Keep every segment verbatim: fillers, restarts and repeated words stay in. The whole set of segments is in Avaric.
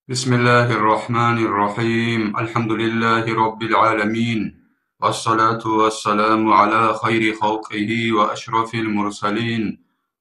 بسم الله الرحمن الرحيم. الحمد لله رب العالمين. والصلاة والسلام على خير خلقه وأشرف المرسلين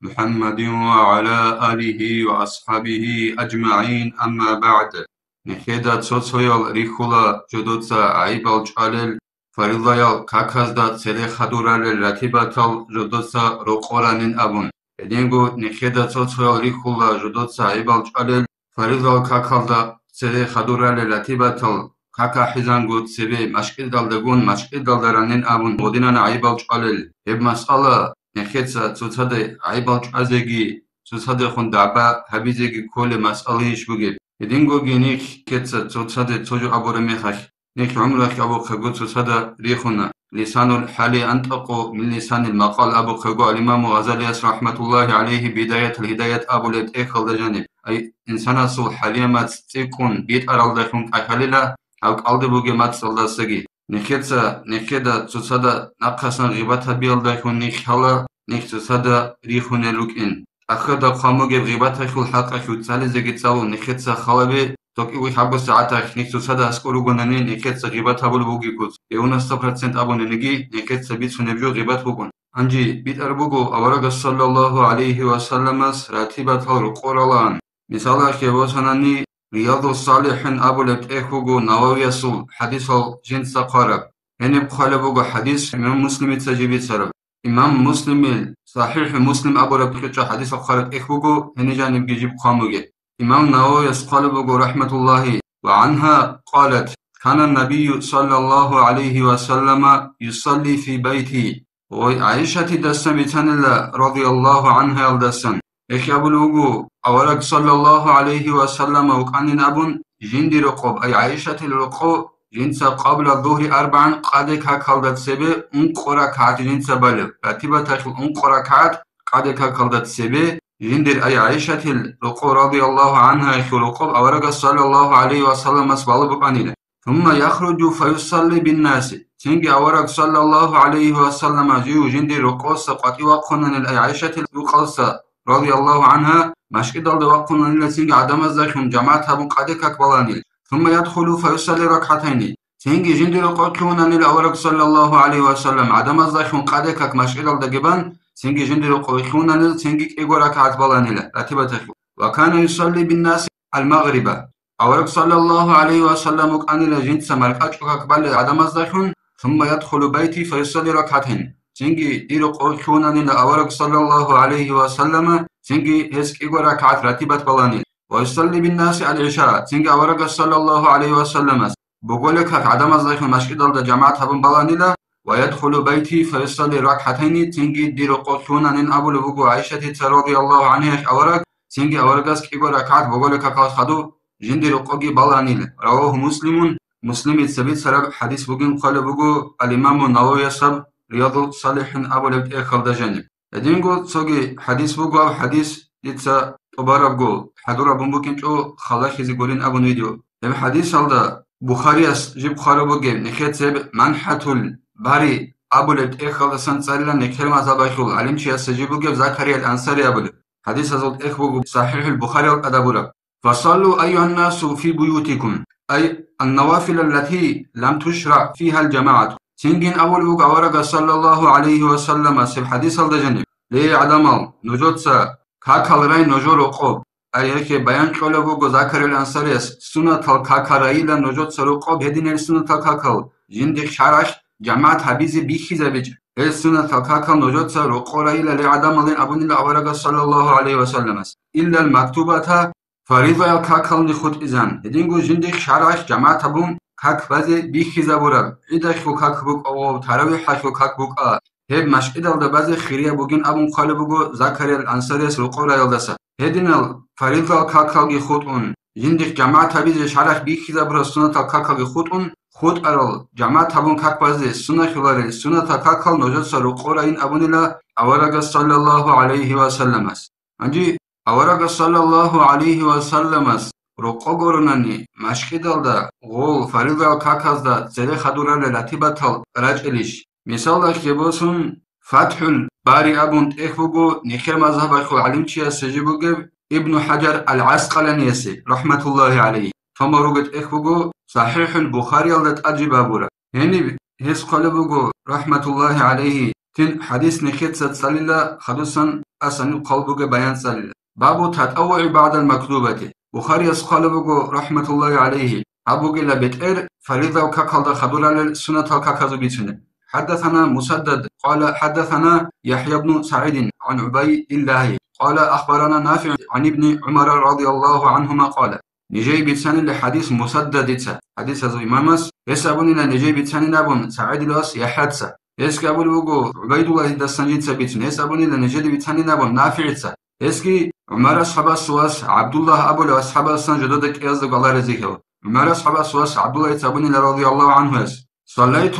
محمد وعلى آله وأصحابه أجمعين. أما بعد. Нехеда цо-цоял рихьула жодоца гӀайибал чӀвалел, фаридаял каказда цере хадуралел ратибатал жодоца рокъоранин абун. Гьединго нехеда цо-цоял рихьула жодоца гӀайибал чӀвалел, фаридал какалда цере хадуралел ратибатал какахӀизанго цебе машкӀидалдагун машкӀидалда ранин абун гъодинана гӀайибал чӀвалел. Гьеб масъала нехеца цоцаде гӀайибал чӀвазеги, цоцадехун дагӀба гьабизеги кколеб масъалайищ бугеб? Гьедингоги нехеца цоцаде цо жо абураб мехалъ, нехь гӀумрахь абухъего цоцада рихуна. Лисанул хӀали антӀакъу мин лисанил макъал абухъего ал-Имаму Гъазалияс рахӀматуллагьи гӀалайгьи Бидаятул Гьидаят абулеб тӀехьалда жаниб. Ай, инсанасул хӀалиямац цӀикӀкӀун битӀаралдалъун кӀалъалила гьав кӀалдиб бугеб мацӀалдасаги. Нехеца, нехеда цоцада нахъасан гъибат гьабиялдалъун нехь лъала, нехь цоцада рихунел рукӀин. ТӀахьазда хъван бугеб гъибаталъул хӀакъалъулъ цӀализеги цӀалун нехеца халаби, цо кӀиго-лъабго сагӀаталъ нехь цоцада аскӀор ругонани, нехеца гъибат гьабулеб бугеб куц, девяносто процент абуниги, нехеца бицунеб жо гъибат букӀун. Гьанже битӀараб буго аварагас саллаллагьу гӀалайгьи ва салламас ратибатал рокъоралан. Мисалалъе босанани, Риядус-СалихӀин абулеб тӀехь буго Нававиясул хӀадисал жинца хъвараб. Гьениб хъвалеб буго хӀадис имам Муслимица жиб бицараб. Имам Муслимил СахӀихӀу Муслим абураб кьучӀа хӀадисал хъвараб тӀехь буго, гьениб жанибги жиб хъван бугеб. Имам Нававияс хъвалеб буго, рахӀматуллагьи ва гӀангьа, къалат: «Кана набийю саллаллагьу гӀалайгьи ва саллама юсалли фи байти». Гъой ГӀайшатидасан бицанила, радияллагьу гӀангьаялдасан. Гьелъ абулеб буго, авараг саллаллагьу гӀалайгьи ва саллама вукӀанин абун, жиндир рокъоб, ай ГӀайшатил рокъо, жинца къабла зугьри арбагӀан къаде какалда цебе ункъо ракагӀат жинца балеб, ратибаталъул ункъо ракагӀат къаде какалда цебе, жиндир ай ГӀайшатил рокъо радияллагьу гӀангьаялъул рокъоб аварагас саллаллагьу гӀалайгьи ва салламас балеб букӀанила. Сумма яхруджу фаюсалли биннаси. Цинги авараг саллаллагьу гӀалайгьи ва саллама жив жиндир рокъоса къватӀив вахъунанил ай ГӀайшатил рукъалса, радияллагьу гӀангьа, машкӀидалда вахъунанила цинги гӀадамаздалъун жамагӀат гьабун къаде как баланил. Сумма ядхулу фаюсалли ракгӀатайни. Цинги жиндир рокъо вихьунанил авараг саллаллагьу гӀалайгьи ва саллам гӀадамаздалъун къаде как машкӀидалдаги бан, цинги жиндир рокъо вихьунанил цинги кӀиго ракагӀат баланила ратибаталъул. Ва кана юсалли биннаси ал-магъриба. Авараг саллаллагьу гӀалайгьи ва саллам вукӀанила жинца маркӀачӀул как балел гӀадамаздалъун, сумма ядхулу байти фаюсалли ракгӀатайн. Цинги дир рокъо вихьунанила авараг саллаллагьу гӀалайгьи ва саллама, цинги гьес кӀиго ракагӀат ратибат баланил. Ва юсалли биннаси ал-гӀиша, цинги аварагас саллаллагьу гӀалайгьи ва салламас боголил как гӀадамаздалъун машкӀидалда жамагӀат гьабун баланила, ва ядхулу байти фаюсалли ракгӀатайни, цинги дир рокъо вихьунанин абулеб буго ГӀайшатица радияллагьу гӀангьаялъ авараг, цинги аварагас кӀиго ракагӀат боголил какалъ хадуб жиндир рокъоги баланил. Равагьу Муслимун, Муслимица бицараб хӀадис бугин хъвалеб буго ал-Имаму Нававияс гьаб Риядул-СалихӀин абулеб тӀехьалда жаниб. Гьединго цоги хӀадис буго, гьаб хӀадис дица тӀубарабго хӀадурабун букӀинчӀо халахьизе гурин абун видео. Гьеб хӀадисалда Бухарияс жиб хъвараб бугеб, нехеца гьеб МанхӀатул Бари абулеб тӀехьалдасан цӀалила нехер мазгьабалъул гӀалимчиясда жиб бугеб Закария ал-Ансари абулеб. ХӀадисазул тӀехь буго СахӀихӀул Бухариял тӀад абураб. «Фасаллу, айюгьаннасу, фи буютикум, ай, аннавафил аллати лам тушра фигьал жамагӀату». Цинги абулеб буго аварагас саллаллагьу гӀалайгьи ва салламас гьеб хӀадисалда жаниб: «Ле, гӀадамал, нужеца какал рай нужер рокъоб». Ай, гьехе баян кьолеб буго Закариял Ансарияс: «Суннатал какал райила нужеца рокъоб, гьединал суннатал какал жиндихъ шаргӀалъ жамагӀат гьабизе бихьизабичӀ. Гьел суннатал какал нужеца рокъо райила, ле, гӀадамалин», абунила аварагас саллаллагьу гӀалайгьи ва салламас. «Иллал мактубата», фаридаял какални хутӀизан, гьединго жиндихъ шаргӀалъ жамагӀат гьабун как базе бихьизабураб, гӀидалъул как букӀа ва таравихӀалъул как букӀа, гьеб машкӀидалда базе хирияб бугин абун хъвалеб буго Закариял Ансарияс рокъо раялдаса. Гьединал фаридал какалги хутӀун, жиндихъ жамагӀат гьабизе шаргӀалъ бихьизабураб суннатал какалги хутӀун, хутӀарал жамагӀат гьабун как базе суннахьуларел суннатал какал нужеца рокъо райин абунила аварагас саллаллагьу гӀалайгьи ва салламас. Гьанже аварагас саллаллагьу гӀалайгьи ва салламас рокъо гуронани, машкӀидалда гъол фаридал каказда цере хадуралел ратибатал рачӀелищ? Мисалалъе босун, ФатхӀул Бари абун тӀехь буго нехер мазгьабалъул гӀалимчиясда жиб бугеб Ибну ХӀажар ал-ГӀаскъаланиясе, рахӀматуллагьи гӀалайгьи. томал ругел тӀехь буго, СахӀихӀул Бухариялда тӀаде бабура. Гьениб гьес хъвалеб буго, рахӀматуллагьи гӀалайгьи, тин хӀадис нехеца цӀалила хадусан асанил хъвал бугеб баян цӀалила. Бабу татӀаввугӀи багӀдал мактубати. Бухарияс хъвалеб буго, рахӀматуллагьи гӀалайгьи, гьаб бугила бетӀер фаридал какалда хадуралел суннатал каказул бицунеб. حدثنا مسدد قال حدثنا يحيى بن سعيد عن عبيد الله قال أخبرنا نافع عن ابن عمر رضي الله عنهما قال. Нижее бицанила хӀадис Мусаддадица, хӀадисазул имамас, гьес абунила нижее бицанин абун СагӀидил вас ЯхӀяца. Гьесги абулеб буго ГӀубайдуллагьидасан жинца бицун, гьес абунила нижеде бицанин абун НафигӀица. Гьесги ГӀумар асхӀабасул вас ГӀабдуллагь абулев асхӀабасан жодода кӀиязда гваларазе хьев. ГӀумар асхӀабасул вас ГӀабдуллагьица абунила радияллагьу гӀанхуяс: صليت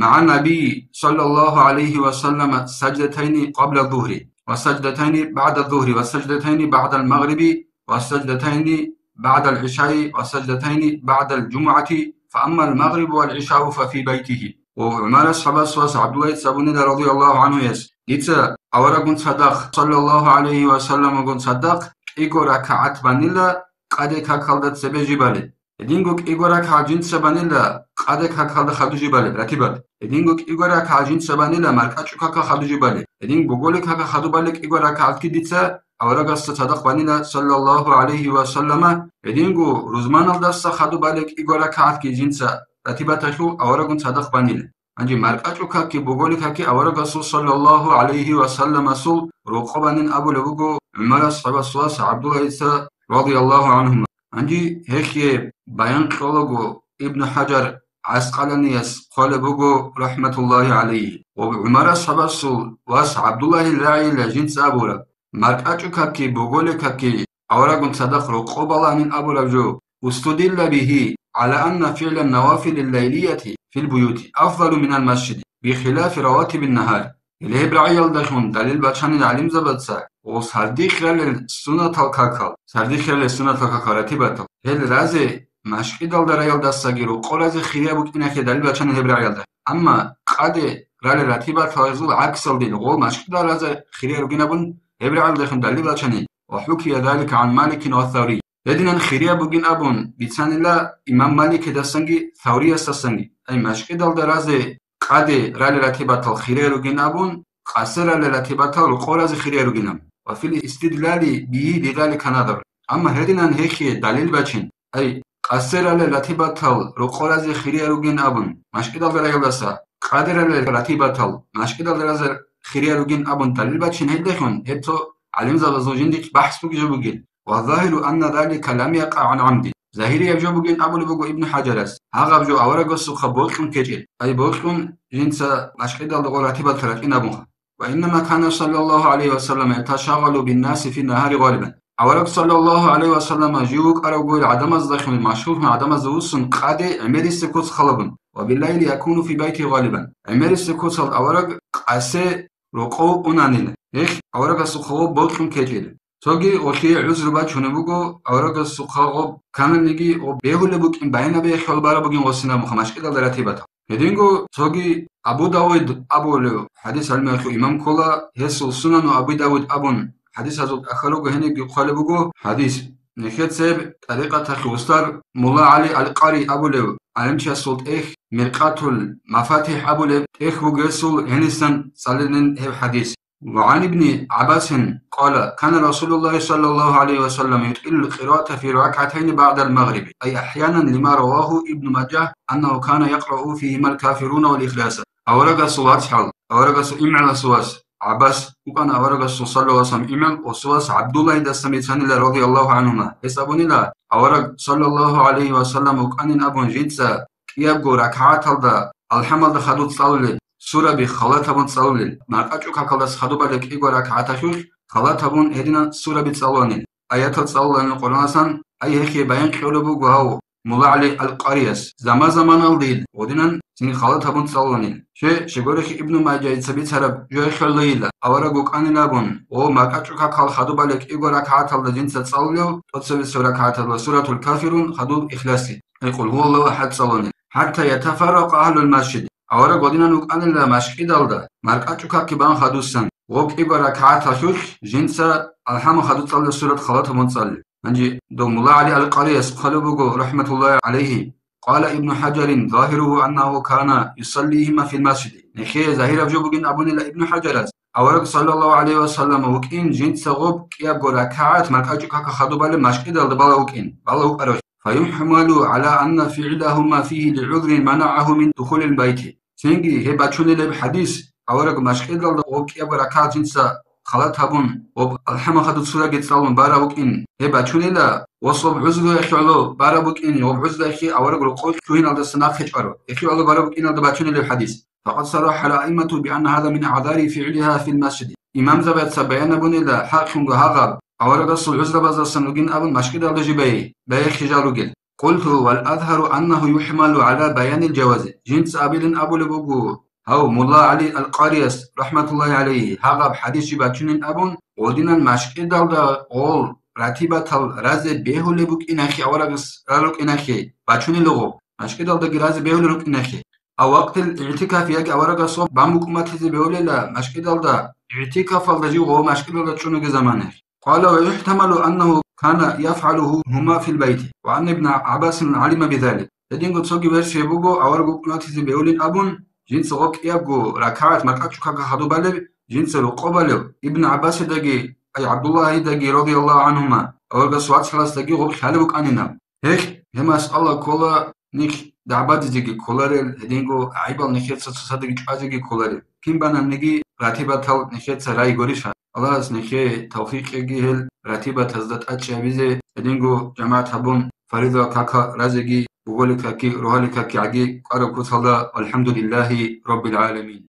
مع النبي صلى الله عليه وسلم سجدتين قبل الظهر، وسجدتين بعد الظهر، وسجدتين بعد المغرب، وسجدتين بعد العشاء، وسجدتين بعد الجمعة، فأما المغرب والعشاء ففي بيته. Ва ГӀумар асхӀабасул вас ГӀабдуллагьица абунила радияллагьу гӀанхуяс: дица авараггун цадахъ, саллаллагьу гӀалайгьи ва салламгун цадахъ, кӀиго ракагӀат банила къаде какалда цебе жибали. Гьединго кӀиго ракагӀат жинца банила къаде какалда хадуб жибали, ратибат. Гьединго кӀиго ракагӀат жинца банила маркӀачӀу какал хадуб жибали. Гьедин боголил какал хадубали кӀиго ракагӀатги дица аварагасда цадахъ банила, саллаллагьу гӀалайгьи ва саллама. Гьединго рузманалдаса хадубали кӀиго ракагӀатги жинца ратибаталъул авараггун цадахъ банила. Гьанже маркӀачӀу какги боголил какги аварагасул, саллаллагьу гӀалайгьи ва салламасул, рокъоб банин абулеб буго ГӀумар асхӀабасул вас ГӀабдуллагьица радияллагьу гӀанхума. Гьанже гьехие баян кьолаго, Ибну ХӀажар ГӀаскъаланияс хъвалеб буго, рахӀматуллагьи гӀалайгьи, ва ГӀумар асхӀабасул вас ГӀабдуллагьил рагӀийила жинца абураб: маркӀачӀу какги боголил какги авараггун цадахъ рокъоб баланин абураб жо, استدل به على أن فعل النوافل الليلية في البيوت أفضل من المسجد بخلاف رواتب النهار. Гьеб рагӀиялдалъун далил бачанила гӀалимзабаца, ва сардихъ ралел суннатал какал, сардихъ ралел суннатал какал, ратибатал, гьел разе машкӀидалда раялдасаги рокъоб разе хирияб букӀинахъе далил бачанила гьеб рагӀиялда. Амма къаде ралел ратибатал гьезул гӀаксалдил гъол машкӀидал разе хирияб ругин абун гьеб рагӀиялдалъун далил бачани, وحكي ذلك عن مالك والثوري. Гьединан хирияб бугин абун бицанила имам Маликидасанги Савриясдасанги, ай, машкӀидалда разе къаде ралел ратибатал хирияб ругин абун, къасе ралел ратибатал рокъоб разе хирияб ругин абун. وفي الاستدلال به لذلك نظر. Амма гьединан гьехие далил бачин, ай, къасе ралел ратибатал рокъоб разе хирияб ругин абун, машкӀидалда раялдаса къаде ралел ратибатал машкӀидалда разе хирияб ругин абун далил бачин гьелдалъун, гьеб цо гӀалимзабазул жиндихъ бахӀс бугеб жо бугел. والظاهر أن ذلك لم يقع عن عمد. Загьирияб жо бугин абулеб буго Ибну ХӀажарас, гьагъаб жо аварагасухъа бокьун ккечӀел, ай, бокьун жинца машкӀидалда гъол ратибатал рачӀинабунха. وإنما كان صلى الله عليه وسلم يتشاغل بالناس في النهار غالبا. Авараг, саллаллагьу гӀалайгьи ва саллама, жив вукӀарав гурел гӀадамаздалъун машгъуллъун гӀадамазда вуссун къаде гӀемерисеб куц халабун, وبالليل يكون في بيته غالبا. ГӀемерисеб куцалда авараг къасе рокъов унанила, гьелъ аварагасухъа гъоб бокьун ккечӀел. Цоги гъолъие гӀузру бачунеб буго, аварагасухъа гъоб кананиги гъоб бегьулеб букӀин, байнабе хьвал бараб бугин гъосинаб муха машкӀидалда ратибатал. Гьединго цоги Абу Давуд абулев хӀадис гӀалималъул имам ккола, гьесул Сунану Аби Давуд абун хӀадисазул тӀахьал руго, гьенибги хъвалеб буго хӀадис. Нехецеб тӀарикъаталъул устар Мулла ГӀали Ал-Къари абулев гӀалимчиясул тӀехь, Миркъатул МафатихӀ абулеб тӀехь бугесул, гьенисан цӀалилин гьеб хӀадис. وعن ابن عباس قال: كان رسول الله صلى الله عليه وسلم يطيل القراءة في ركعتين بعد المغرب، أي أحيانا، لما رواه ابن ماجه أنه كان يقرأ فيهما الكافرون والإخلاص. Аварагасул вацгӀал, аварагасул имгӀаласул вас ГӀаббас вукӀана, аварагасул саллаллагьу гӀалайгьи ва саллам имгӀал, ва цо вас ГӀабдуллагьидасан бицанила, радияллагьу гӀанхума. Гьес абунила, авараг, саллаллагьу гӀалайгьи ва саллам, вукӀанин абун жинца кӀиябго ракагӀаталда, алхӀамалда хадуб цӀалулел сураби халат гьабун цӀалулел, маркӀачӀу какалдаса хадуб балеб кӀиго ракагӀаталъулъ халат гьабун гьединан сураби цӀалуланил, аятал цӀалуланил Къуръанасан, ай, гьехие баян кьолеб буго гьав Мулла ГӀали Ал-Къарияс, заман-заманалдил гьединан цин халат гьабун цӀалуланил. Щай, щай гурелъул, Ибну Мажайица бицараб жо хьвалейила, авараг вукӀанин абун, ва маркӀачӀу какал хадуб балеб кӀиго ракагӀаталда жинца цӀалулев, тӀоцебесеб ракагӀаталда Суратул Кафирун, хадуб Ихласи, ай, Къул гьуваллагьу ахӀад цӀалуланил. حتى يتفرق أهل المسجد. Авараг гьединан вукӀанила машкӀидалда, маркӀачӀу какги бан хадусан, ва кӀиго ракагӀаталъулъ жинца алхӀамал хадуб цӀалулел сурат халат гьабун цӀалулел. Гьанже дов Мулла ГӀали ал-Къарияс хъвалеб буго, рахӀматуллагьи гӀалайгьи, قال ابن حجر: ظاهره أنه كان يصليهما في المسجد. Нехее загьираб жо бугин абунила Ибну ХӀажарас, авараг саллаллагьу гӀалайгьи ва саллам вукӀин жинца гъоб кӀиябго ракагӀат маркӀачӀукака хадуб балеб машкӀидалда бала вукӀин, бала вукӀарав. فيحمل على أن فعلهما فيه لعذر منعه من دخول البيت. Цинги гьеб бачунилеб хӀадис, авараг машкӀидалда гъоб кӀиябго ракагӀат жинца халат гьабун, гъоб алхӀамахадуцураги цӀалун бара вукӀин, гьеб бачунила, ва гъоб гӀузруялъе гӀоло бара букӀин, гъоб гӀузруялъе авараг рокъов лъугьиналдаса нахъе чӀваро, гьелъе гӀоло бара букӀиналда бачунилеб хӀадис. فقد صرح الأئمة بأن هذا من أعذار فعلها في المسجد. Имамзабаца баян абунила, хӀакълъунго гьагъаб, аварагасул гӀузрабаздасан ругин абун машкӀидалда жиб бае, бае хижал ругел. قلت: والأظهر أنه يحمل على بيان الجواز. Жинца абилин абулеб буго, гьав Мулла ГӀали ал-Къарияс, рахӀматуллагьи гӀалайгьи, гьагъаб хӀадис жиб бачунин абун, гъодинан машкӀидалда гъол ратибатал разе бегьулеб букӀинахъе, аварагас рарукӀинахъе, бачунила гъоб, машкӀидалдаги разе бегьулел рукӀинахъе. Ав вакътил игӀтикаф яги аварагасул бан букӀуматизе бегьулела машкӀидалда, игӀтикафалда жив гъов машкӀидалда чӀунуги заманаялъ. قال: ويحتمل أنه كان يفعلهما في البيت، وأن ابن عباس علم بذلك. Гьединго цоги версия буго, авараг букӀуматизе бегьулин абун, жинца гъоб кӀиябго ракагӀат маркӀачӀукака хадуб балеб, жинца рокъоб балев, Ибн ГӀаббасидаги, ай, ГӀабдуллагьидаги, радияллагьу гӀангьума, аварагас вацаласдаги гъоб лъалеб букӀанинаб. Гьелъ, гьеб масъала ккола, нилъ дагӀбадизеги кколарел, гьединго гӀайибал нехеца цоцаздаги чӀвазеги кколарел. Кин бананиги ратибатал нехеца рай гурищ гьаб. Аллагьас нехее тавфикъ кьеги гьел ратибатазда тӀадчӀи гьабизе, гьединго жамагӀат гьабун, фаридал какал разеги, буголил каки, рогьалил каки гӀаги кӀвараб куцалда, валхӀамдулиллагьи раббил гӀаламин.